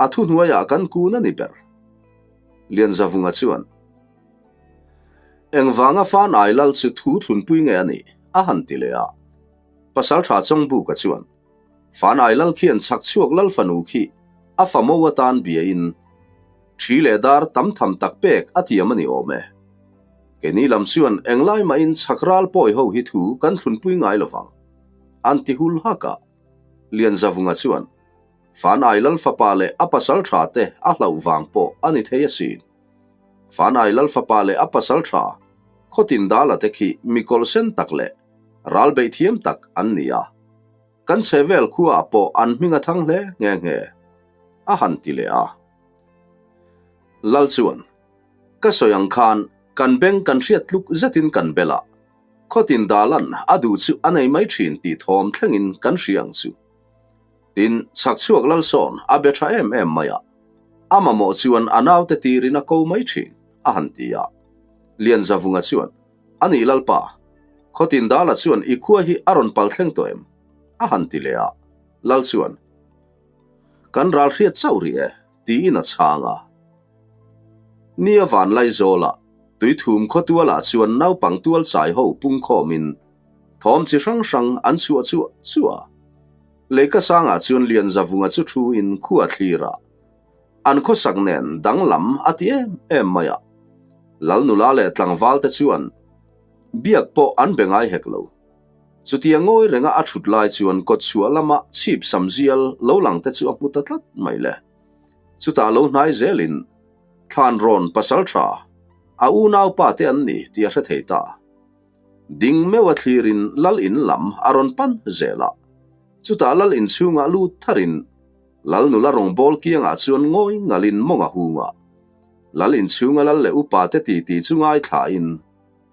A: a thuhnuaiah kan kun a ni ber. Lianzavunga chuan, Engvanga Fanai Lal chu thu thlunpui nge a nih? a han ti leh a. Pasalṭha Chawngbuka chuan, Fanai Lal khian Chhakchhuak Lal fanu khi a famo atan biain ṭhi leh dar tam tham tak pek a tiam a ni awm e. Keini lam chuan englai mahin chhak ral pawi ho hi thu kan thlunpui ngai lovang. An ti hul hak a. Lianzavunga chuan, Fanai Lal fapa leh a pasal tha te a hlauh vang pawh a ni thei asin. Fanai Lal fapa leh a pasal tha Khawtin Dala te khi mi kawlhsen tak leh ral beih thiam tak an ni a. Kan chhehvel khuaah pawh an hming a thang hle nghe nghe, a han ti leh a. Lal chuan, Ka sawi ang khan kan beng kan hriat tluk zetin kan bel a, Khawtin Dalan a duh chu a nei mai thin tih thawm thlengin kan hria ang chu. Tin, Chhakchhuak Lalsawn a be tha em em mai a, a mamawh chuan a naute tirin a ko mai thin, a han ti a. Lianzavunga chuan, A nih Lalpa, Khawtin Dala chuan i khua hi a rawn pal thleng tawh em? a han ti leh a. Lal chuan, Kan ral hriat chauh rih e, tiin a chhang a. Nia Vanlaizawla, Tuithum khawtualah chuan naupang tual chai ho pungkhawmin thawm chi hrang hrang an chhuah chuah chuah a. Leika sangah chuan Lianzavunga chu thuin khua thlir a. An khawsak nen danglam a ti em em mai a. Lal nula leh tlangval te chuan biak pawh an be ngai hek lo. Chutia ngawi renga a thut lai chuan kawtchhuah lama chhip sam zial lo lang te chu a hmu ta tlat mai le. Chutah lo hnai zelin Thlan rawn pasal tha, a unaupa te an ni tih a hre thei ta. Ding meuh a thlirin Lal in lam a rawn pan zel a. Chutah Lal in chhungah lut tharin Lal nula rawngbâwl kiangah chuan ngawi ngalin mawng a hung a. Lal in chhunga Lal leh upa te titi chu ngaithlain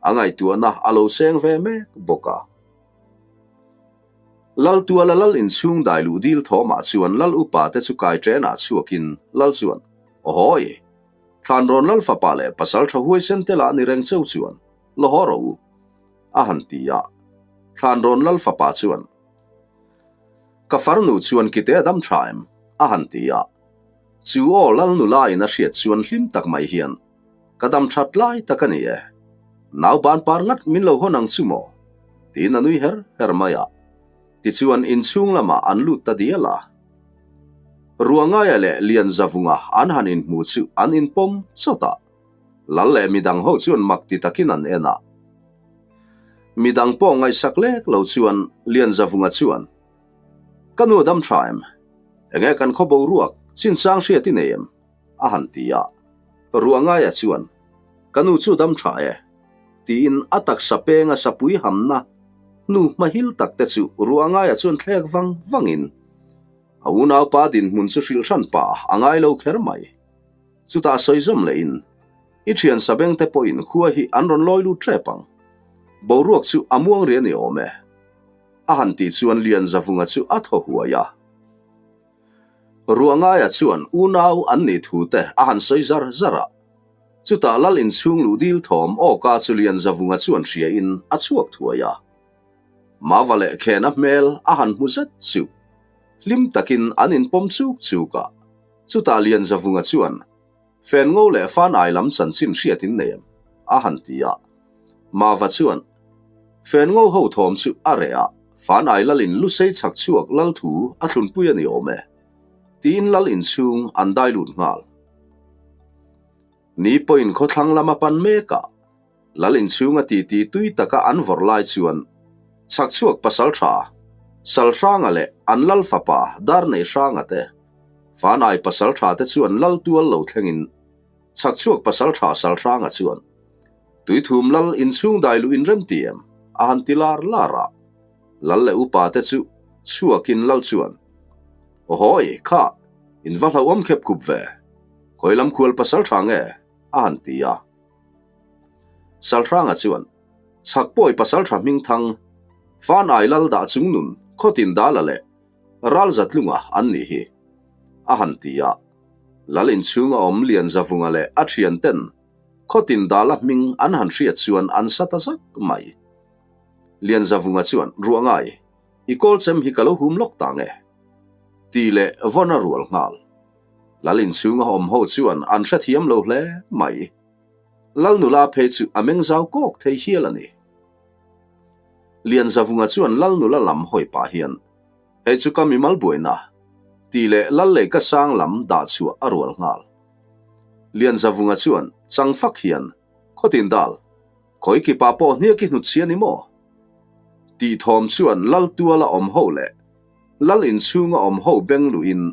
A: a ngaihtuahna a lo seng ve mek bawk a. Lal tuala Lal inchhung dai luh dil thawmah chuan Lal upa te chu kai ṭenah chhuakin Lal chuan, Ahawi! Thlanrawn Lal fapa leh pasal ṭha huaisen te lah ni reng cheu chuan la haw rawh u, a han ti a. Thlanrawn Lal fapa chuan, Ka farnu chuan kite a dam ṭha em? a han ti a. Chu aw Lal nula in a hriat chuan hlim tak mai hian, Ka dam that lai tak a ni e. Nau ban par ngat min lo hawn ang chu maw? Tiin a nui her her mai a. Tichuan inchhung lamah an lut ta dial a. Ruangaia leh Lianzavunga an han inhmu chu an inpawm chawt a. Lal leh midang ho chuan mak ti takin an en a. Midang pawh ngaihsak lek lo chuan Lianzavunga chuan, Ka nu a dam tha em? Enge kan khaw boruak chinchang hriat i nei em? a han ti a. Ruangaia chuan, Ka nu chu dam tha e, tiin a taksa penga sapui hamna hnu hmahil tak te chu Ruangaia chuan thlek vang vangin a unaupa dinhmun chu hrilh hran pah a ngai lo kher mai. Chutah sawi zawm lehin, I thian sabeng te pawhin khua hi an rawn lawi lut tep ang. Boruak chu a muang rian i awm e, a han tih chuan Lianzavunga chu a thaw huai a. Ruangaia chuan unau an nih thu te a han sawi zar zar a. Chutah Lal inchhung luh dil thawm awka chu Lianzavunga chuan hria in a chhuak thuai a. Mava leh Khena hmel a han hmu zet chu hlim takin an inpawm chuk chuk a. Chutah Lianzavunga chuan Fen ngo leh fan ai lam chanchin hriat in nei em? a han ti a. Mava chuan, Fen ngo ho thawm chu a reh a, fan ai lal in lusei chhak chhuak lal thu a thlunpui a ni awm e, tiin lal inchhung an dai lut nghal. Ni pawhin khawthlang lam a pan mek a, Lal inchhunga titi tui taka an vawrh lai chuan chhakchhuak pasal tha Salhranga leh an lal fapa Darneihranga te Fanai pasal tha te chuan lal tual lo thlengin chhakchhuak pasal tha Salhranga chuan Tuithum lal inchhung dai luh inrem ti em? a han ti lar lar a. Lal leh upa te chu chhuakin lal chuan Ahawi, kha, in va hlauhawm khep khup ve. Khawi lam khual pasal tha nge? a han ti a. Salhranga chuan, Chhak pawi pasaltha hmingthang, Fanai lal dah chung nun khawtin dala leh Ralzatlunga an nih hi, a han ti a. Lal inchhunga awm Lianzavunga leh a thianten khawtin dala hming an han hriat chuan an sa ta zak mai. Lianzavunga chuan, Ruah ngai. I kawl chem hi ka lo hum lawk ta nge? Tih leh vawn a rual nghal. Lal inchhunga awm ho chuan an hrethiam lo hle mai. Lal nula phei chu a meng zau kawk thei hial a ni. Lianzavunga chuan Lal nula lam hawi pah hian, Hei chu ka mimal buaina, tih leh Lal lei ka sang lam dah chhuah a rual nghal. Lianzavunga chuan chang fak hian, Khawtin dal, khawi kipa pawh hniak i hnut chhia ni maw? Tih thawm chuan Lal tuala awm ho leh Lal inchhunga awm ho beng luhin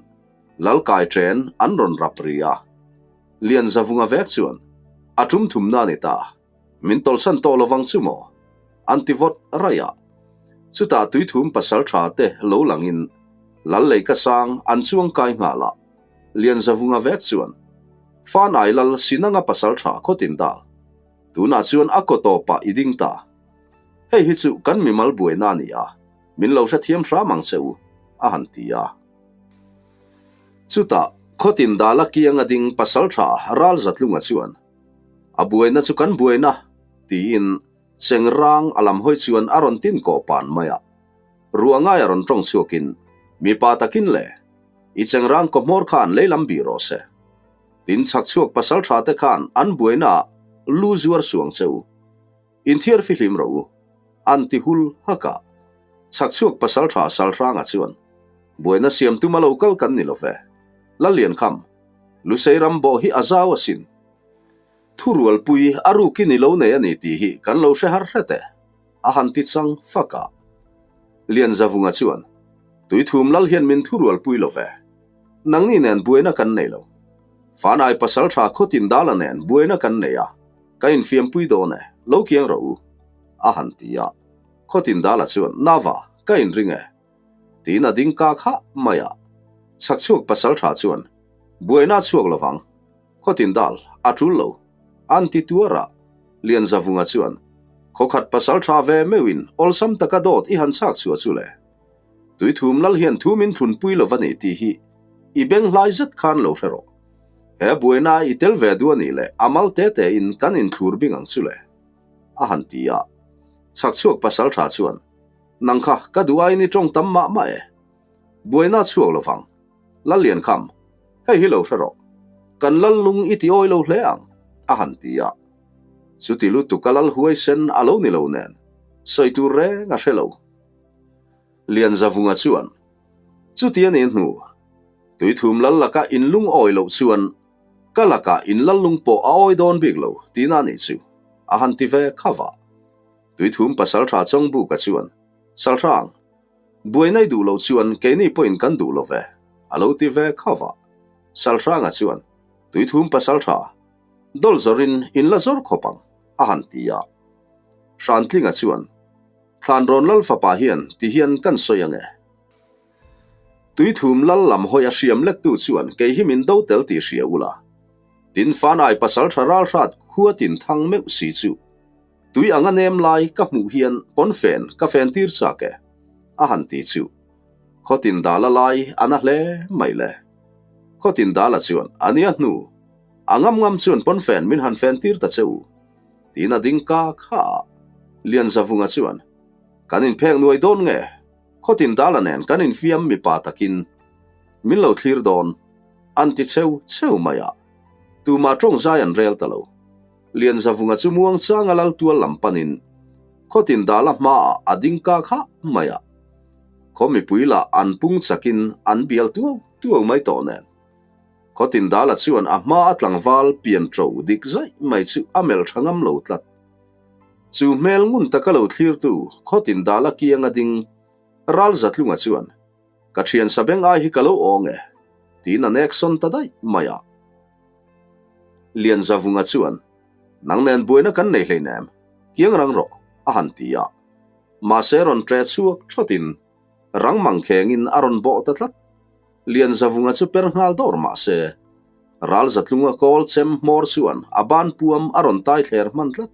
A: Lal kai ṭen an rawn rap ri a. Lianzavunga vek chuan, A ṭum thumna a ni ta. Min tawlhsan tawh lovang chu maw? An ti vawt raih a. Chutah tuithum pasal tha te lo langin Lal Leika sang an chuang kai nghal a. Lianzavunga vek chuan, Fanai Lal Sinanga pasal tha khawtin dal. Tunah chuan a kaw tawpah i ding ta. Hei hi chu kan mimal buaina a ni a, min lo hrethiam hram ang che u, a han ti a. Chutah khawtin dala kianga ding pasal tha Ralzatlunga chuan, A buaina chu kan buaina, tiin Chengrang a lam hawi chuan a rawn tin kawh pan mai a. Ruah ngai a rawn tawng chhuakin, Mipa takin le, i Chengrang kaw hmawr khan lei lam bih rawh se. Tin chhak chhuak pasal tha te khan an buaina ah lu zuar suang che u. Inthiar fihlim rawh u, an ti hul hak a. Chhak chhuak pasal tha Salhranga chuan, Buaina siam tuma lo kal kan ni lo ve. Lalliankham, Lusei ram bawh hi a zau asin. Thurualpui a rukin i lo nei a ni tih hi kan lo hre har hret e, a han ti chang fak a. Lianzavunga chuan, Tuithum lal hian min thurualpui lo ve. Nangni nen buaina kan nei lo. Fanai pasal tha khawtin dala nen buaina kan nei a, ka infiampui dawn e, lo kiang rawh u, a han ti a. Khawtin dala chuan, Nava, ka inring e. Tiin a ding kak hah mai a. Chhakchhuak pasal tha chuan, Buaina a chhuak lovang. Khawtin dal, a tul lo. An ti tuar a. Lianzavunga chuan, Khawkhat pasal tha ve meuhin awlsam taka dawt i han chhak chhuah chu le. Tuithum lal hian thu min thunpui lo va ni tih hi i beng hlai zet khan lo hre rawh. He buaina i tel ve duh a nih leh a mal te te in kan inthlur bing ang chu le. A han ti a. Chhakchhuak pasal tha chuan, Nang kha ka duh aiin i tawng tam mah mah e. Buaina a chhuak lo vang. Lalliankham, hei hi lo hre rawh. Kan lal lung i ti awi lo hle ang, a han ti a. Chuti lutuk a lal huaisen a lo ni lo nen, sawi tur reng a hre lo. Lianzavunga chuan, Chuti a nih hnu, Tuithum lal laka in lung awi loh chuan ka lakah in lal lung pawh a awi dawn bik lo tihna a nih chu, a han ti ve kha va. Tuithum pasaltha Chawngbuka chuan, Salhrang, buaina i duh loh chuan keini pawhin kan duh lo ve, a lo ti ve kha va. Salhranga chuan, Tuithum pasaltha, dawl zawrin in la zawr khawp ang, a han ti a. Hrantlinga chuan, Thlanrawn lal fapa hian ti hian kan sawi ange. Tuithum lal lam hawi a hriam lektu chuan kei hi min do tel tih hria ula. Tin Fanai pasal tha ralhrat khua tin thang meuh si chu tui anga nem lai ka hmuh hian pawnfen ka fen tir chak e, a han ti chu. Khawtin dala lai a na hle mai le. Khawtin dala chuan a nia hnu a ngam ngam chuan pawnfen min han fen tir ta che u. Tiin a ding ka kha a. Lianzavunga chuan, Kan inphek nuai dawn nge? Khawtin Dala nen kan infiam mipa takin min lo thlir dawn, an ti cheu cheu mai a. Tumah tawng zai an rel ta lo. Lianzavunga chu muang changa lal tual lam panin Khawtin Dala hmaah a ding ka kha mai a. Khaw mipui lah an pung chakin an bial tuau tuau mai tawh nen. Khawtin Dala chuan a hma a tlangval pian ṭo dik zaih mai chu a melh ṭha ngam lo tlat. Chu hmel ngun taka lo thlirtu Khawtin Dala kianga ding Ral Zatlunga chuan, Ka ṭhian sabeng ai hi ka lo awng e, tiin a nek sawn ta daih mai a. Lianzavunga chuan, Nang nen buaina kan nei hleinem, kiang rang rawh, a han ti a. Mahse rawn ṭe chhuak ṭhawtin rang mangkhengin a rawn bawh ta tlat. Lianzavunga chu per nghal dawr mah se, Ralzatlunga kawl chem hmawr chuan a ban puam a rawn tai thler hman tlat.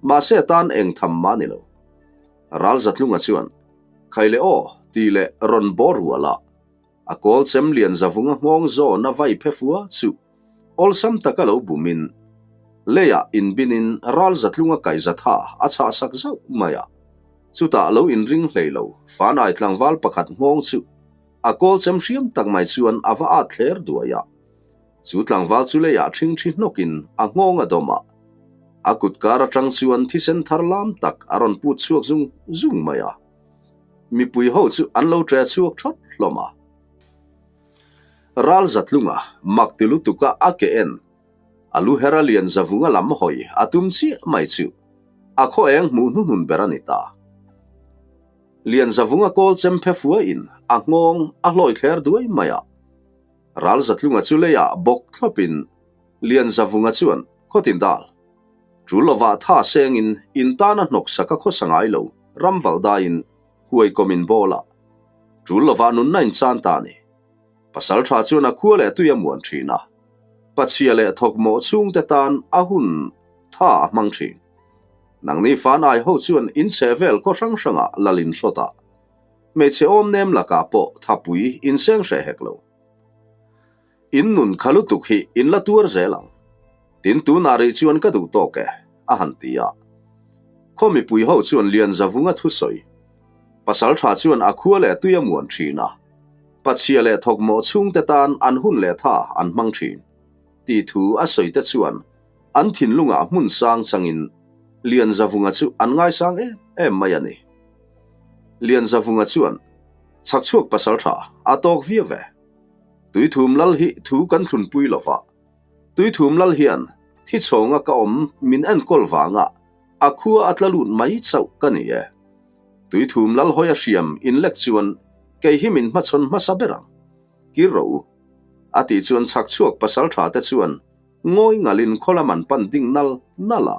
A: Mahse a tan eng tham mah ni lo. Ralzatlunga chuan, Khai leh aw, tih leh rawn bawr rual a, a kawl chem Lianzavunga nghawng zawn a vai phe fua chu awlsam taka lo bumin, leiah inbinin Ralzatlunga kaihzatha a chhahsak zauh mai a. Chutah lo inring hlei lo, Fanai tlangval pakhat nghawng chu a kawl chem hriam tak mai chuan a va at thler duai a. Chu tlangval chu leiah ṭhingṭhi hnawkin a nghawng a dawm a. A kut kar aṭang chuan thisen thar lam tak a rawn put chhuak zung zung mai a. Mipui ho chu an lo ṭe chhuak ṭhawt hlawm a. Ral Zatlunga mak ti lutuka a ke en A lu her a lian zavunga lam hawi a tum chiah mai chu a khaw eng hmuh hnuhnun ber a ni ta. Lian zavunga kawl chem phe fuaiin a nghawng a hlawi thler duai mai a. Ral Zatlunga chu leiah bawk thlawpin Lian Zavunga chuan khawtin dal tul lovah tha sengin in tana hnawk saka khawsa ngai lo ram valh daiin huai kawmin bawlah tul lovah nunna in chan ta a ni. Pasal tha chuan a khua leh tui a muan thin a, pachhia leh thawkmawh chhungte tan a hun tha a hmang thin. Nangni fanai ho chuan in chhe vel khaw hrang hrangah lal in hrawt a, hmeichhe awm nem lakah pawh thapui in seng hreh hek lo. In nun kha lutuk hi in la tuar zel ang. Tin tunah rih chuan ka duh tawk e, a han ti a. Khaw mipui ho chuan Lianzavunga thusawi Pasal tha chuan a khua leh tui a muan thin a, pachhia leh thawkmawh chhungte tan an hun leh tha an hmang thin, tih thu a sawi te chuan an thinlungah hmun sang changin Lianzavunga chu an ngaisang em em mai a ni. Lianzavunga chuan, Chhakchhuak pasal tha a tawk viau ve. Tuithum lal hi thu kan thlunpui lo va, Tuithum lal hian thi chhawnga ka awm min enkawl vanga a khua a tla lut mai chauh ka ni e. Tuithum lal hawi a hriam inlek chuan kei hi min hmachhawn hmasa ber ang. Kir rawh u. A tih chuan chhak chhuak pasal tha te chuan ngawi ngalin khaw lam an pan ding nal nal a.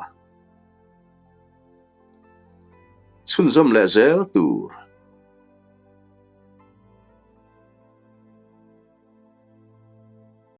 A: Chhunzawm leh zel tur.